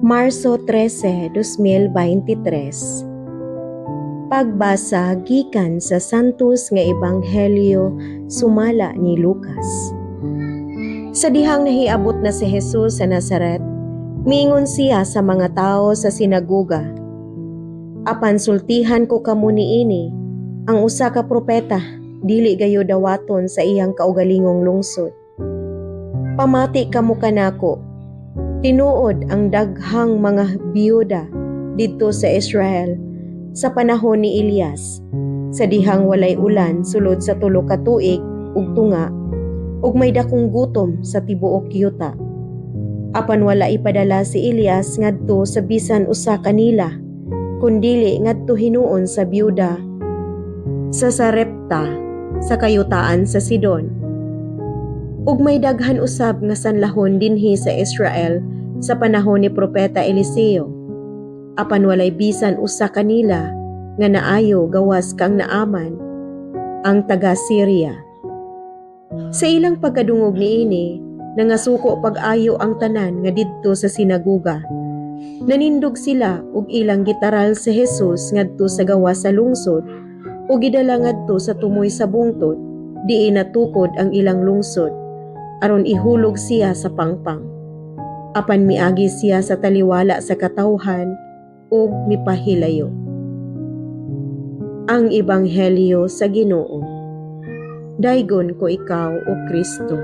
Marso 13, 2023. Pagbasa gikan sa Santos nga Ebanghelyo sumala ni Lucas. Sa dihang nahiabot na si Jesus sa Nazaret, miingon siya sa mga tao sa sinagoga, "Apan sultihan ko kamo niini, ang usa ka propeta dili gayud dawaton sa iyang kaugalingong lungsod. Pamati kamo kanako. Tinuod, ang daghang mga biyuda didto sa Israel sa panahon ni Elias, sa dihang walay ulan sulod sa 3 ka tuig ug tunga ug may dakong gutom sa tibuok yuta. Apan wala ipadala si Elias ngadto sa bisan usa kanila, kundili ngadto hinuon sa biyuda sa Sarepta sa kayutaan sa Sidon. Ug may daghan usab nga sanlahon dinhi sa Israel sa panahon ni Propeta Eliseo. Apan walay bisan usa kanila nga naayo gawas kang Naaman ang taga Syria." Sa ilang pagkadungog niini, nangasuko pag-ayo ang tanan nga didto sa sinagoga. Nanindog sila ug ilang gitaral si Jesus ngadto sa gawas sa lungsod ug gidala ngadto sa tumoy sa bungtod, diin natukod ang ilang lungsod, aron ihulog siya sa pangpang. Apan miagi siya sa taliwala sa katawhan ug mipahilayo. Ang Ebanghelyo sa Ginoo. Daygon ko ikaw, O Kristo.